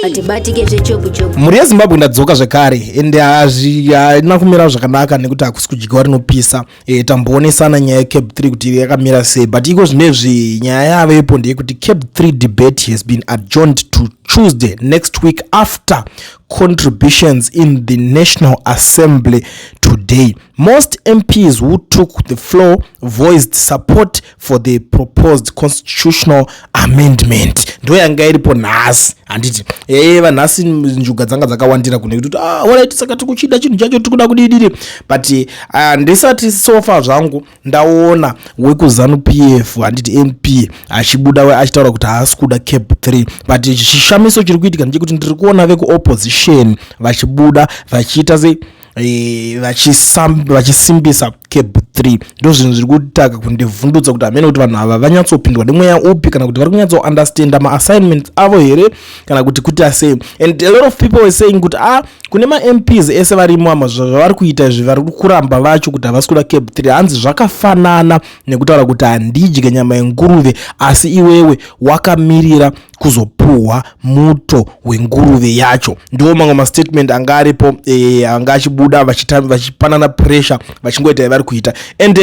Hatibatike zvechopu-chopu. Mhuri yeZimbabwe ndadzoka zvekare ende hazvina kumira zvakanaka nekuti hakusi kudyiwa rinopisa. Tamboonesana nyaya yeCab 3 kuti yakamira sei, but iko zvinezvi nyaya yavepo ndeyekuti Cab 3 debate has been adjourned to Tuesday next week after contributions in the National Assembly today. Most MPs who took the floor voiced support for the proposed constitutional amendment. Ndo yanga iripo nhasi, handiti? Vanhasi njuga dzanga dzakawandira kune kuti alright, saka tikuchida chinhu chacho, tikuda kudidiri, but ndisati sofa zvangu ndaona wekuZanu PF, handiti, MP achibuda achitaura kuti haasi kuda CAB 3. But chishamiso chiri kuitika ndechekuti ndiri kuona vekuopposition vachibuda vachiita sei, vachisimbisa CAB 3. Ndo zvinhu zviri kutaka kundivhundutsa kuti hamene kuti vanhu ava vanyatsopindwa nemweya upi, kana kuti vari kunyatsounderstanda maassignments avo here, kana kuti kuti asei. And a lot of people were saying kuti kune maMPs ese varimo ama, zvavari kuita izvi, vari kuramba vacho kuti havasi kuda CAB 3, hanzi zvakafanana nekutaura kuti handidye nyama yenguruve, asi iwewe wakamirira kuzopuhwa muto wenguruve yacho. Ndiwo mamwe mastatement anga aripo, anga achibuda vachipanana pressure, vachingoita yavari kuita. And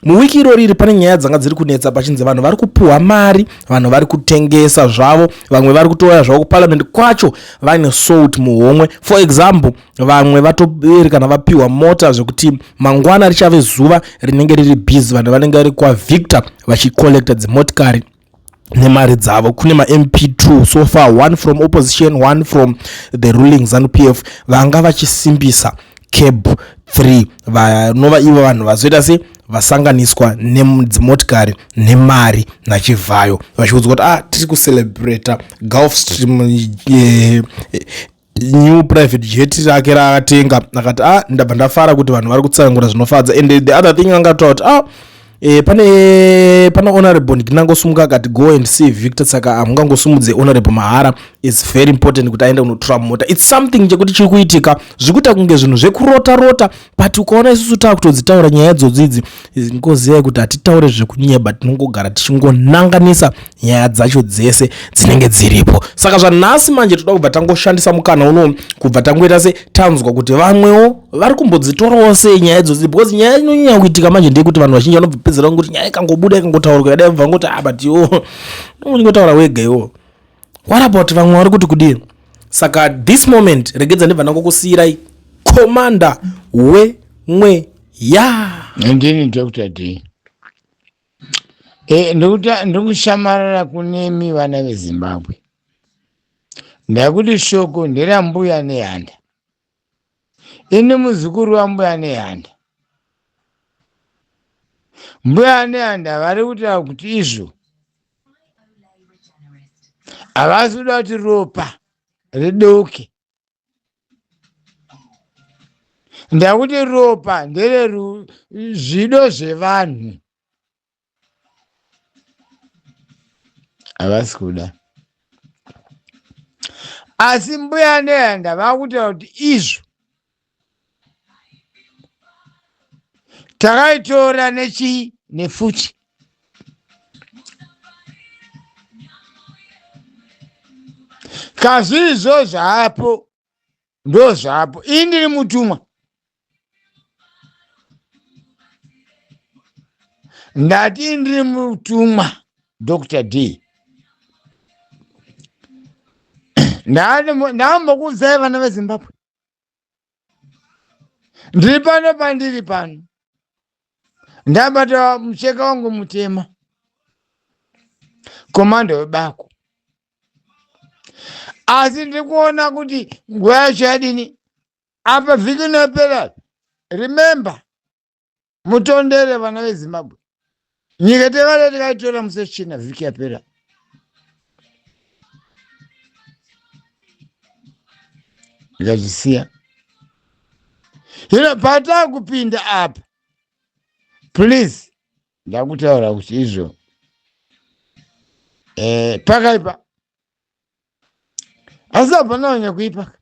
muwiki irori iri pane nyaya dzanga dziri kunetsa, pachinzi vanhu vari kupuhwa mari, vanhu vari kutengesa zvavo, vamwe vari kutouya zvavo kuparliament kwacho vaine salt muhomwe. For example, vamwe vatoberekana vapiwa mota zvekuti mangwana richave zuva rinenge riri busy, vanhu vanenge vari kwaVictor vachicollecta dzimotikari nemari dzavo. Kune maMP2 so far, one from opposition, one from the ruling ZANU PF, vanga vachisimbisa CAB 3, vanova ivo vanhu vazoita se vasanganiswa nedzimotikari nemari nachivhayo, vachiudzwa kuti tiri kucelebrata Gulfstream, new private jet rake raakatenga. Akati ndabva ndafara kuti vanhu vari kutsanangura zvinofadza. And the other thing angataura kuti pane honorable ndinangosumuka akati go and see Victor, saka hamungangosumudze honorable mahara. Is very important kuti aende kunotora mota. It's something chekuti chiri kuitika, zviri kuita kunge zvinhu zvekurota rota, but ukaona isusu taakutodzitaura nyaya idzodzo idzi, ngoziyai kuti hatitaure zvekunyeba, tinongogara tichingonanganisa nyaya dzacho dzese dzinenge dziripo. Saka zvanhasi manje toda kubva tangoshandisa mukana uno kubva tangoita se tanzwa kuti vamwewo vari kumbodzitorawo sei nyaya idzodzi, because nyaya inonyanya kuitika manje ndeyekuti vanhu vazhinji vanobvepedzera kuti nyaya ikangobuda, ikangotaurwa yadai, bva ngoti but iwo unongotaura wega iwo, what about vamwe vari kuti kudii? Saka this moment regedza ndibva ndangokusiyirai commander wemweya. Ndini Dr D. Ndikushamarara kunemi vana veZimbabwe. Ndakuti shoko nderambuya Nehanda. Ini muzukuru wambuya Nehanda. Mbuya Nehanda vari kutaura kuti izvo havasi kuda kuti ropa ridoke. Ndakuti ropa nderezvido zvevanhu. Havasi kuda. Asi mbuya Nehanda vakutaura kuti izvo takaitora nechii nefuti. Kazvizvo zvapo ndo zvapo. Ini ndiri mutumwa. Ndati ndiri mutumwa Dr D. Ndambokuudzai vana veZimbabwe. Ndiri pano pandiri pano. Ndabata mucheka wangu mutema. Komando webako. Asi ndiri kuona kuti nguva yacho yadini? Apa vhiki inopera. Remember, mutondere vana veZimbabwe. Nyika tevada tikaitora musi wechina vhiki yapera. Ndikazvisiya. Hino patakupinda apa, please, ndakutaura kuti izvo pakaipa. Asi hapana wanya kuipa.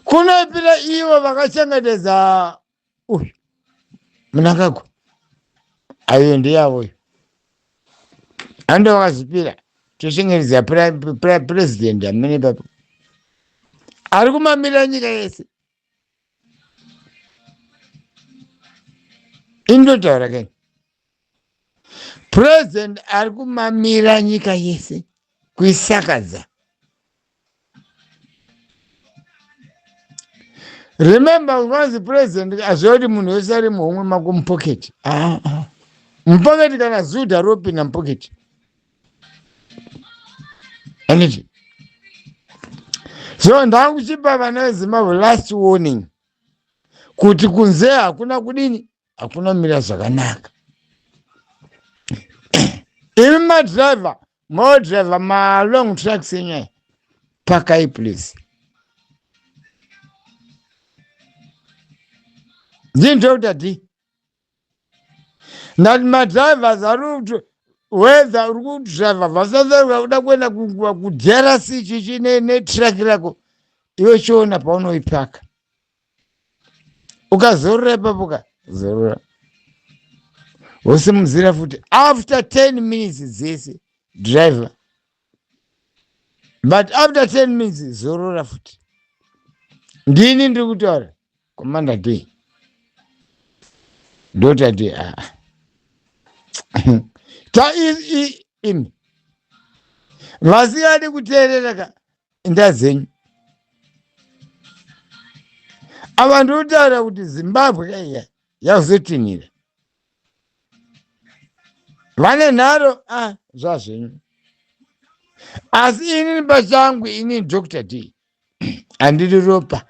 Kunoipira ivo vakachengetedza uyu Mnangagwa. Ayo ndeyavo iyo. Ando vakazvipira. Tochengetedza president amene ipapo ari kumamira nyika yese. Indotaura kani president ari kumamira nyika yese kuisakadza. Remember, unonzi president azviva kuti munhu wese ari muhomwe mako mupoketi. Ah, ah. Mupoketi kana zuda ropinda mupoketi. Anditi? So ndakuchipa vana veZimbabwe last warning kuti kunze hakuna kudini, hakuna mira zvakanaka. Imi madriver, modriver malong trucks enyaya, pakai please. Ndini Dr. D. Ndati madrivers ari kuti whether uri kudriver vasasarura kuda kuenda kuDRC chichi netruck rako, iwe chiona paunoipaka. Ukazorora ipapo ka, zorora wosimudzira futi after 10 minutes dzese driver, but after 10 minutes zorora futi. Ndini ndiri kutaura, Commander D, Dr. D. Ah. Ta imi vasingadi kuteerera ka, inda dzenyu. Ava ndikutaura kuti Zimbabwe kaiya yakuzotinhira vane nharo. Ah, zvazvenyu, asi inini pachangu, inini Dr. D, handiri ropa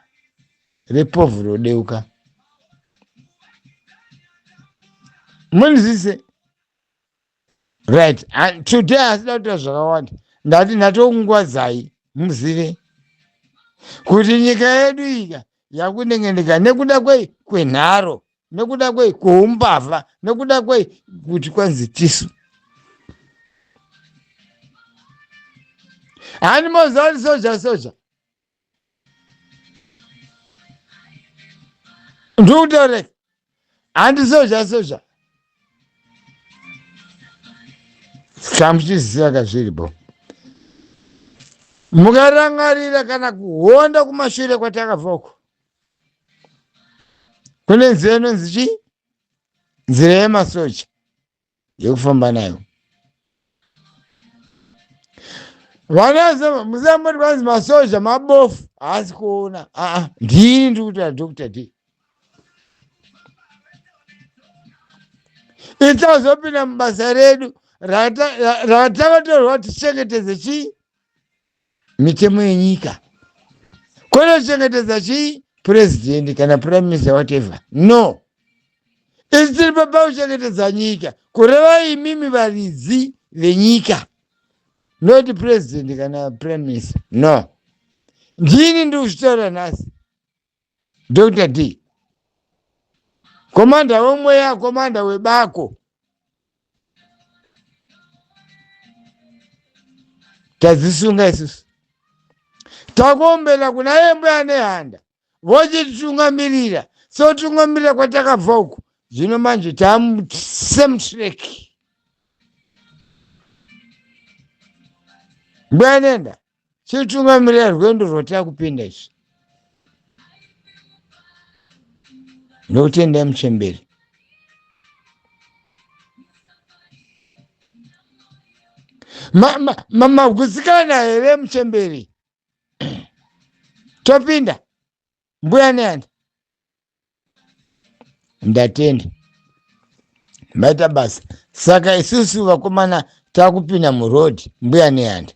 repovhu rodeuka, munzise. Right, and today asida kuita zvakawanda. Ndati ndatokungwadzai muzive kuti nyika yedu ika yakunengeneka nekuda kwei? Kwenharo, nekuda kwei? Kweumbavha, nekuda kwei? Kuti kwanzi tisu. Hani moziva kuti soja, soja ndikutaureka, handi soja, soja samuchiziva kazviripo. Mukarangarira kana kuhonda kumashure kwatakabva uko, kune nzira inonzi chii? Nzira yemasoja yekufamba nayo. Vana musamboti vanzi masoja mabofu, haasi kuona. Aa, ndini ndiri kutaura, Dr. D. Itazopinda mubasa redu ratakatorwa tichengetedze chii? Mitemo yenyika. Kwete kuchengetedza chii? President kana prime minister, whatever. No, isi tiri papa kuchengetedza nyika, kureva imimi varidzi venyika, not president kana prime minister. No, ndini ndiri kuzvitaura nhasi, Dr. D, komanda wemweya, komanda webako. Tadzisunga isusu, takuombera kuna yembuya Nehanda vochititungamirira sotungamirira kwatakabva uku. Zvino manje tamu same track. Mbuya Nehanda chitungamirira rwendo rwatakupinda izvi. Ndokutendai muchemberi. Magutsikana here muchemberi? Topinda, mbuya Nehanda. Ndatenda, maita basa. Saka isusu vakomana takupinda muroad, mbuya Nehanda.